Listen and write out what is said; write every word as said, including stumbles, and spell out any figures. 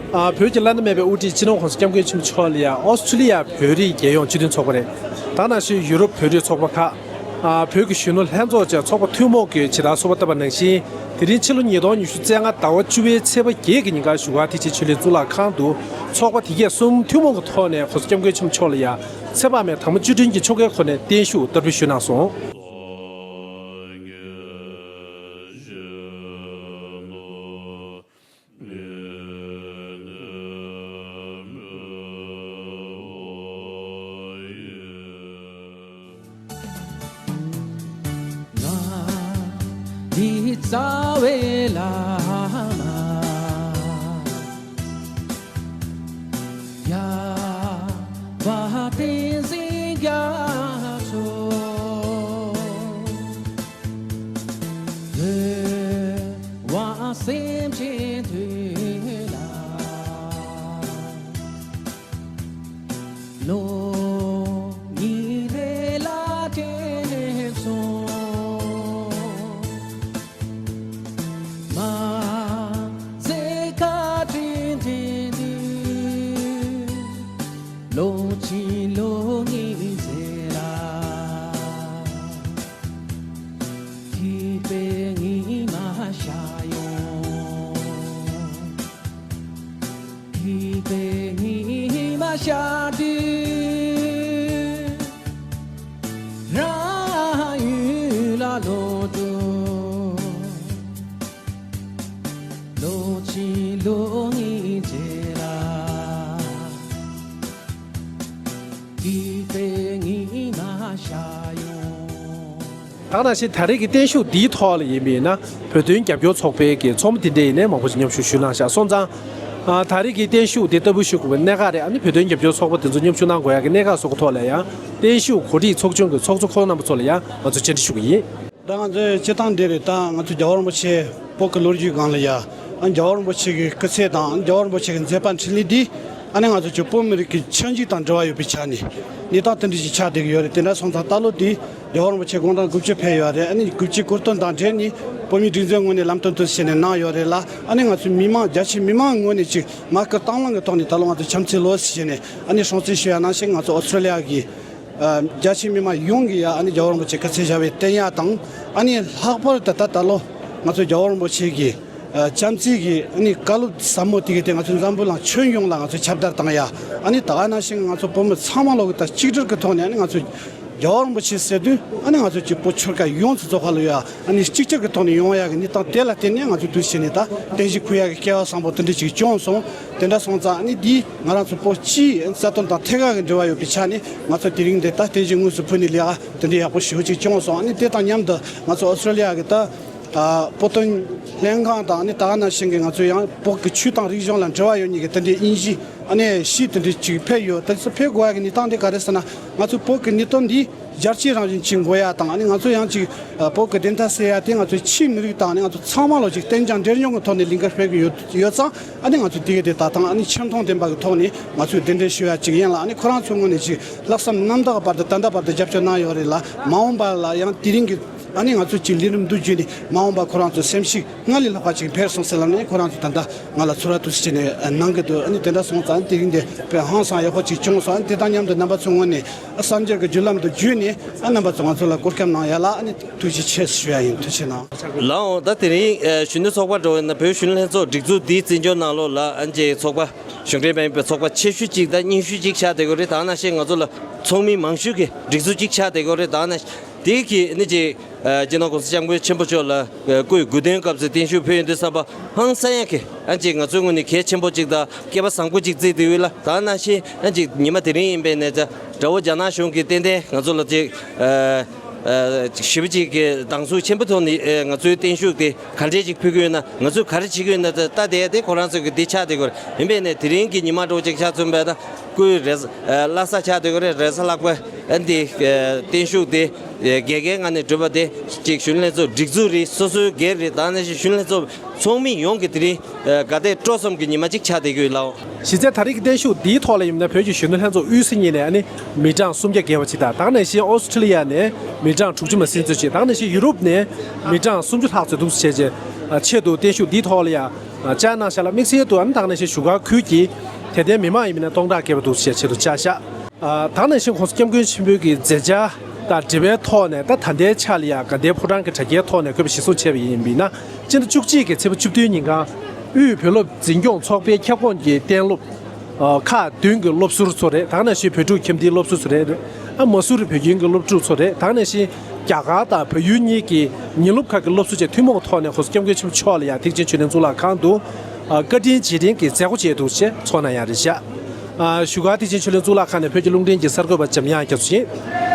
ཨ། བོད་ཀྱི་བླ་ན་མེད་པའི་དབུ་ཁྲིད་སྤྱི་ནོར་༸གོང་ས་༸སྐྱབས་མགོན་ཆེན་པོ་མཆོག་ལ་ཡང་ཨོ་སི་ཁྲུ་ལི་ཡ་བོད་རིགས་རྒྱལ་ཡོངས་སྤྱི་མཐུན་ཚོགས་པ་རེད། ད་ནང་བཞིན་ཡུ་རོབ་བོད་རིགས་ཚོགས་པ་ཁག་ཨ། བོད་ཀྱི་གཞོན་ནུ་ལྷན་ཚོགས་བཅས་ཚོགས་པ་ཐུན་མོང་གིས་ཇི་ལྟར་གསོལ་བ་བཏབ་པ་ནང་བཞིན། དེ་རིང་ཕྱི་ལོ་ཉིས་སྟོང་ཉི་ཤུ་རྩ་ལྔ་ཟླ་བ་བཅུ་པའི་ཚེས་པ་བརྒྱད་ཀྱི་ཉིན་ཀར་བཞུགས་སྒར་ཐེག་ཆེན་ཆོས་གླིང་གཙུག་ལག་ཁང་དུ་ཚོགས་པ་དེ་གས་གསུམ་ཐུན་མོང་གི་ཐོག་ནས་༸གོང་ས་༸སྐྱབས་མགོན་ཆེན་པོ་མཆོག་ལ་ཡང་ཚེ་དཔག་མེད་དང་པོ་བཅུ་དྲུག་གི་ཆོ་གའི་སྒོ་ནས་བརྟན་བཞུགས་བསྟར་འབུལ་ཞུས་གནང་སོང་། ད་ག་ནང་བཞིན་ད་རེས་ཀྱི་བརྟན་བཞུགས་འདིའི་ཐོག་ལ་ཡིན་པ་ཡིན་ན། བོད་དོན་རྒྱབ་སྐྱོར་ཚོགས་པའི་གི་ཚོགས་མི་དེ་འདྲ་ཡིན་ནའི་མང་པོ་ཞིག་མཉམ་ཞུགས་ཞུས་གནང་བཞག་སོང་ཙང་། ཨ། ད་རེས་ཀྱི་བརྟན་བཞུགས་དེ་ལྟ་བུ་ཞུ་དགོས་པའི་གནད་འགག་རེད། ཨ་ནི་བོད་དོན་རྒྱབ་སྐྱོར་ཚོགས་པ་དེ་ཚོ་མཉམ་ཞུགས་གནང་དགོས་ཡག་གི་གནད་འགག་སོགས་ཀྱི་ཐོག་ལ་ཡང་བརྟན་བཞུགས་གོ་སྒྲིག་ཚོགས་ཆུང་གི་ཚོགས་གཙོ་ཁོང་རྣམ་པ་ཚོ་ལ་ཡང་ང་ཚོས་བཅར་འདྲི་ཞུ་གི་ཡིན། ད་ང་ཚོའི་སྤྱིར་བཏང་འདི་རེད། ད་ང་ཚོ་རྒྱལ་བ་རིན་པོ་ཆེ་བོད་ཀྱི་ལོ་རྒྱུས་སྒང་ལ་ཡ། ཨ། རྒྱལ་བ་རིན་པོ་ཆེ་གི་སྐུ་ཚེ་དང་རྒྱལ་བ་རིན་པོ་ཆེ་གི་མཛད་པ་འཕྲིན་ལས་འདི། ཨ་ནི་ང་ཚོ་ཀྱི་བོད་མི་རིགས་ཀྱི་ཆགས་འཇིག་དང་འབྲེལ་བ་ཡོད་པའི་ཆ་ནས་གནས་སྟངས་དེ་འདྲ་ཞིག་ཆགས་བསྡད་ཀྱི་ཡོད་རེད། དེ་འདྲ་སོང་ཙང་ད་ལོ་དེ་རྒྱལ་བ་རིན་པོ་ཆེ་དགུང་གྲངས་དགུ་བཅུ་ཕེབས་ཡོད་རེད། ཨ་ནི་དགུ་བཅུའི་སྐུ་སྟོན་དང་འབྲེལ་ནས་བོད་མིའི་སྒྲིག་འཛུགས་ངོས་ནས་ལམ་སྟོན་དུ་བྱས་ནས་གནང་ཡོད་རེད་ལ། ཨ་ནི་ང་ཚོའི་མི་མང་རྒྱ་ཆེའི་མི་མང་ངོས་ནས་ཅིག་མ་སྐུལ་དང་བླངས་ཀྱི་ཐོག་ནས་ད་ལོ་ང་ཚོ་བྱམས་བརྩེའི་ལོ་ཟེར་བྱས་ནས་ཨ་ནི་སྲུང་བརྩི་ཞུ་ཡ་ནང་བཞིན་ང་ཚོ་ཨོ་སི་ཀྲོ་ལི་ཡ་གི་རྒྱ་ཆེའི་མི་མང་ཡོངས་ཀྱིས་ཡ་ཨ་ནི་རྒྱལ་བ་རིན་པོ་ཆེ་སྐུ་ཚེ་ཞབས་པད་བརྟན་ཡག་དང་། ཨ་ནི་ལྷག་པར་དུ་ད་ལྟ་ལོ་ང་ཚོ་རྒྱལ་བ་རིན་པོ་ཆེ་གི་བྱམས་བརྩེ་གི་ཨ་ནི་བཀའ་སློབ་ཟབ་མོ་དེ་གས་དེ་ང་ཚོ་འཛམ་བུ་གླིང་ཁྱོན་ཡོངས་ལ་ང་ཚོ་ཁྱབ་བརྡལ་བཏང་ཡ། ཨ་ནི་ད་ག་ནང་བཞིན་ང་ཚོ་བོད་མི་ཚང་མ་ལོག་གི་ད་གཅིག་སྒྲིལ་གི་ཐོག་ནས་ཨ་ནི་ང་ཚོ་རྒྱལ་བ་རིན་པོ་ཆེ་ཟེར་དུས་ཨ་ནི་ང་ཚོ་གཅིག་པོ་ཆོལ་ཁ་ཡོངས་སུ་རྫོགས་པ་ལ་ཡ། ཨ་ནི་གཅིག་གྱུར་གྱི་ཐོག་ནས་ཡོང་ཡག་གི་གནས་སྟངས་དེ་ལ་བརྟེན་ནས་ང་ཚོས་དུས་ཕྱིན་ནས་ད་རྟེན་གཞི་འཁུར་ཡག་གི་སྐལ་བ་བཟང་པོ་དེ་འདྲ་ཅིག་བྱུང་སོང་། དེ་འདྲ་སོང་ཙང་ཨ་ནི་འདིས་ང་རང་ཚོ་བོད་སྤྱིའི་རྩ་དོན་དང་ཐད་ཀར་གྱི་འབྲེལ་བ་ཡོད་པའི་ཆ་ནས་ང་ཚོ་དེ་རིང་འདིར་ད་རྟེན་གཞི་དངོས་སུ་ཕུལ་ནས་ལས་ཀ་དེ་འདྲ་ཡག་པོ་ཞེ་པོ་ཅིག་བྱུང་སོང་། ཨ་ནི་དེ་དང་མཉམ་དུ་ང་ཚོ་ཨོ་སི་ཀྲོ་ལི་ཡ་གི་ད་ཨ་བོད་དོན་ལྷན་ཁང་དང་ཨ་ནི་ད་ག་ནང་བཞིན་གྱི་ང་ཚོ་ཡང་བོད་ཀྱི་ཆོས་དང་རིག་གཞུང་ལ་འབྲེལ་བ་ཡོད་མཁན་གྱི་དེ་འདྲའི་དབྱིན་ཇི་ཨ་ནི་ཤིས་དེ་འདྲ་ཅིག་ཕེབས་ཡོད། དེ་ཚོ་ཕེབས་དགོས་ཡག་གི་གནས་སྟངས་དེ་ག་རེ་ཟེར་ན། ང་ཚོ་བོད་ཀྱི་གནད་དོན་འདི་རྒྱལ་སྤྱིའི་རང་བཞིན་ཅིག་འགོད་ཡ་དང་། ཨ་ནི་ང་ཚོ་ཡང་ཅིག་ཨ་བོད་ཀྱི་བདེན་མཐའ་གསལ་ཡ་དེ་ང་ཚོའི་ཕྱིའི་མི་རིགས་དང་ཨ་ནི་ང་ཚོ་ཚང་མ་ལོ་ཅིག་བརྟན་ཅིང་འབྲེལ་མྱོང་གི་ཐོག་ནས་ལས་འགུལ་སྤེལ་གྱི་ཡོད་ཡོད་ཙང་། ཨ་ནི་ང་ཚོ་དེ་ག་དེ་ད་དང་ཨ་ནི་ཆེ་མཐོང་ལྡན་པ་གི་ཐོག་ནས་ང་ཚོས་གདན་འདྲེན་ཞུ་ཡ་ཅིག་ཡིན་ལ། ཨ་ནི་ཁོ་རང་ཚོའི་ངོས་ནས་ཅིག་ལྷག་བསམ་རྣམ་དག་བར་དུ་ད་ལྟ་བར་དུ་རྒྱབ་སྐྱོར་གནང་ཡོད་རེད་ལ། མ་འོངས་པ་ལ་ཡང་དེ་རིང་གི་ཨ་ནི་ང་ཚོ་ཅིག་ལས་རིམ་འདུ་བརྒྱུད་ནས་མ་འོངས་པ་ཁོ་རང་ཚོ་སེམས་ཤུགས་སྔར་ལས་ལྷག་པ་ཅིག་འཕེལ་སོང་ཟེར་ལབ་ནས་ཁོ་རང་ཚོ་ད་ལྟ་ང་ལ་ཚུར་ར་ཐུགས་རྗེ་ཆེ་ནས་གནང་གི་འདུག་ཨ་ནི་དེ་འདྲ་སོང་ཙང་དེ་རིང་འདི་དཔེ་ཧང་སང་ཡག་པོ་ཅིག་བྱུང་སོང་། ཨ་ནི་དེ་དང་མཉམ་དུ་རྣམ་པ་ཚོའི་ངོས་ནས་ཨ་གསར་འགྱུར་གྱི་བརྒྱུད་ལམ་དུ་བརྒྱུད་ནས་ཨ་རྣམ་པ་ཚོ་ང་ཚོ་ལ་གོ་སྐབས་གནང་ཡ་ལ་ཨ་ནི་ཐུགས་རྗེ་ཆེ་ཞུ་ཡ་ཡིན། ཐུགས་རྗེ་གནང་། ལགས་འོང་། ད་དེ་རིང་ཨ་གཞོན་ནུ་ཚོགས་པ་འགྲོ་བའི་ནང་བོད་གཞོན་ནུ་ལྷན་ཚོགས་སྒྲིག་འཛུགས་འདིའི་བཙན་བྱོལ་ནང་ལོགས་ལ་ཨ་ཅེ་ཚོགས་པ་གཞུང་འབྲེལ་མ་ཡིན་པའི་ཚོགས་པ་ཆེ་ཤོས་གཅིག་དང་རྙིང་ཤོས་གཅིག་ཆགས་བསྡད་ཡོད་རེད། ད་ག་ནང་བཞིན་ང་ཚོ་ལ་ཚོགས་མི་མང་ཤོས་ཀྱི་སྒྲིག་འཛུགས་གཅིག་ཆགས་བསྡད་ཡོད་རེད། ད་ག་ནང་དེ་གི་ཨ་ནི་ཅེ་ཨ་སྤྱི་ནོར་༸གོང་ས་༸སྐྱབས་མགོན་ཆེན་པོ་མཆོག་ལ་ཨ་སྐུའི་དགུང་སྟོན་སྐབས་སུ་བརྟན་བཞུགས་ཕུལ་ཡོང་དུས་ཙམ་པ་ཧང་སང་ཡག་གི་ཨ་ཅེ་ང་ཚོའི་ངོས་ནས་གལ་ཆེན་པོ་གཅིག་དང་སྐལ་པ་བཟང་པོ་གཅིག་བརྩིས་བསྡད་ཡོད་ལ། ད་ག་ནང་བཞིན་ཨ་ཅེ་ཉི་མ་དེ་རིང་ཡིན་པའི་ནས་ད་དགྲ་བོ་རྒྱ་ནག་གཞུང་གིས་ཏན་ཏན་ང་ཚོ་ལ་ཅིག་ཨ་ཨ་ཞེ་པོ་ཅིག་གི་སྡང་ཟུག་ཆེན་པོ་ཐོག་ནས་ཨ་ང་ཚོའི་བརྟན་བཞུགས་དེ་ག་འདྲས་ཅིག་ཕུལ་གི་ཡོད་ན། ང་ཚོས་ག་རེ་བྱེད་ཀྱི་ཡོད་ན། ད་ལྟ་དེ་དེ་ཁོ་རང་ཚོ་གི་འདི་ཆགས་བསྡད་ཡོད་རེད། ཡིན་པའི་ནས་དེ་རིང་གི་ཉི་མ་འདྲ་བོ་ཅིག་ཆ་མཚོན་པ་ཡིན་ན། སྐུའི་རེས་གཟའ་ལྷག་ས་ཆགས་བསྡད་ཡོད་རེད། རེས་གཟའ་ལྷག་པ་ཨ་འདི་བརྟན་བཞུགས་དེ་རྒྱལ་ཁའི་ངང་ནས་གྲུབ་པ་དེ་ཅིག་གཞོན་ནུ་ལྷན་ཚོགས་སྒྲིག་འཛུགས་རེད། སོ་སོའི་སྒེར་རེད། ད་ནང་བཞིན་གཞོན་ནུ་ལྷན་ཚོགས་ཚོགས་མི་ཡོངས་ཀྱི་དེ་རིང་དགའ་དད་སྤྲོ་གསུམ་གྱི་ཉི་མ་གཅིག་ཆགས་བསྡད་ཀྱི་ཡོད་ལགས། གཞི་རྩའི་ད་རེས་ཀྱི་བརྟན་བཞུགས་འདིའི་ཐོག་ལ་ཡིན་ན་བོད་ཀྱི་གཞོན་ནུ་ལྷན་ཚོགས་དབུས་ས་གཉིས་ནས་ཨ་ནི་མི་གྲངས་སུམ་བརྒྱ་བརྒལ་བ་ཅིག་དང་། ད་ག་ནང་བཞིན་ཨོ་སི་ཀྲི་ལི་ཡ་ནས་མི་གྲངས་དྲུག་ཅུ་མ་ཟིན་ཙམ་ཅིག། ད་ག་ནང་བཞིན་ཡུ་རོབ་ནས་མི་གྲངས་སུམ་ཅུ་ལྷག་ཙམ་འདུག་སེ་བྱས་རྗེས་ཆེད་དུ་བརྟན་བཞུགས་འདིའི་ཐོག་ལ་ཡང་ བཅར་གནང་ཤག་ལ། དམིགས་བསལ་དུ་ཨ་ནི་ད་ག་ནང་བཞིན་བཞུགས་སྒར་ཁུལ་གྱི་དད་ལྡན་མི་མང་ཡིན་པ་ན་སྟོང་ཕྲག་བརྒལ་བ་འདུག་ཅེས་ཆེད་དུ་བཅར་ཤག་ད་ག་ནང་བཞིན་༸གོང་ས་༸སྐྱབས་མགོན་ཆེན་པོའི་གི་མཛད་འཆར་དང་འབྲེལ་བའི་ཐོག་ནས། ད་ད་ལྟའི་ཆ་ལ་ཡང་དགའ་ལྡན་ཕོ་བྲང་གི་དྲ་རྒྱའི་ཐོག་ནས་འཁོད་པ་གཞིར་བཟུང་བྱས་པ་ཡིན་པ་ཡིན་ན། སྤྱི་ཟླ་བཅུ་གཅིག་གི་ཚེས་པ་བཅུ་བདུན་ཉིན་གང་དབུས་བོད་སློབ་འཛིན་སྐྱོང་ཚོགས་པའི་ཁྱབ་ཁོངས་ཀྱི་གཏན་སློབ་ཨ་ཁག་བདུན་གྱི་སློབ་ཟུར་ཚོ་རེད། ད་ག་ནང་བཞིན་བོད་ཕྲུག་ཁྱིམ་སྡེའི་སློབ་ཟུར་ཚོ་རེད། ཨ་མ་སུ་རི་བོད་ཁྱིམ་གྱི་སློབ་ཕྲུག་ཚོ་རེད། ད་ག་ནང་བཞིན་རྒྱ་གར་དང་བལ་ཡུལ་གཉིས་ཀྱི་ཉིན་སློབ་ཁག་གི་སློབ་ཟུར་བཅས་ཐུན་མོང་གི་ཐོག་ནས་༸གོང་ས་༸སྐྱབས་མགོན་ཆེན་པོ་མཆོག་ལ་ཡང་ཐེག་ཆེན་ཆོས་གླིང་གཙུག་ལག་ཁང་དུ་ཨ་བཀའ་དྲིན་རྗེས་དྲན་གྱི་མཛད་སྒོ་བཅས་འདུག་ཅེས་ཚོགས་གནང་ཡ་རེད་ཤག་ཨ་བཞུགས་སྒར་ཐེག་ཆེན་ཆོས་གླིང་གཙུག་ལག་ཁང་ནས་བོད་ཀྱི་རླུང་འཕྲིན་གྱི་གསར་འགོད་པ་འཇམ་དབྱངས་རྒྱ་མཚོ་ཡིན།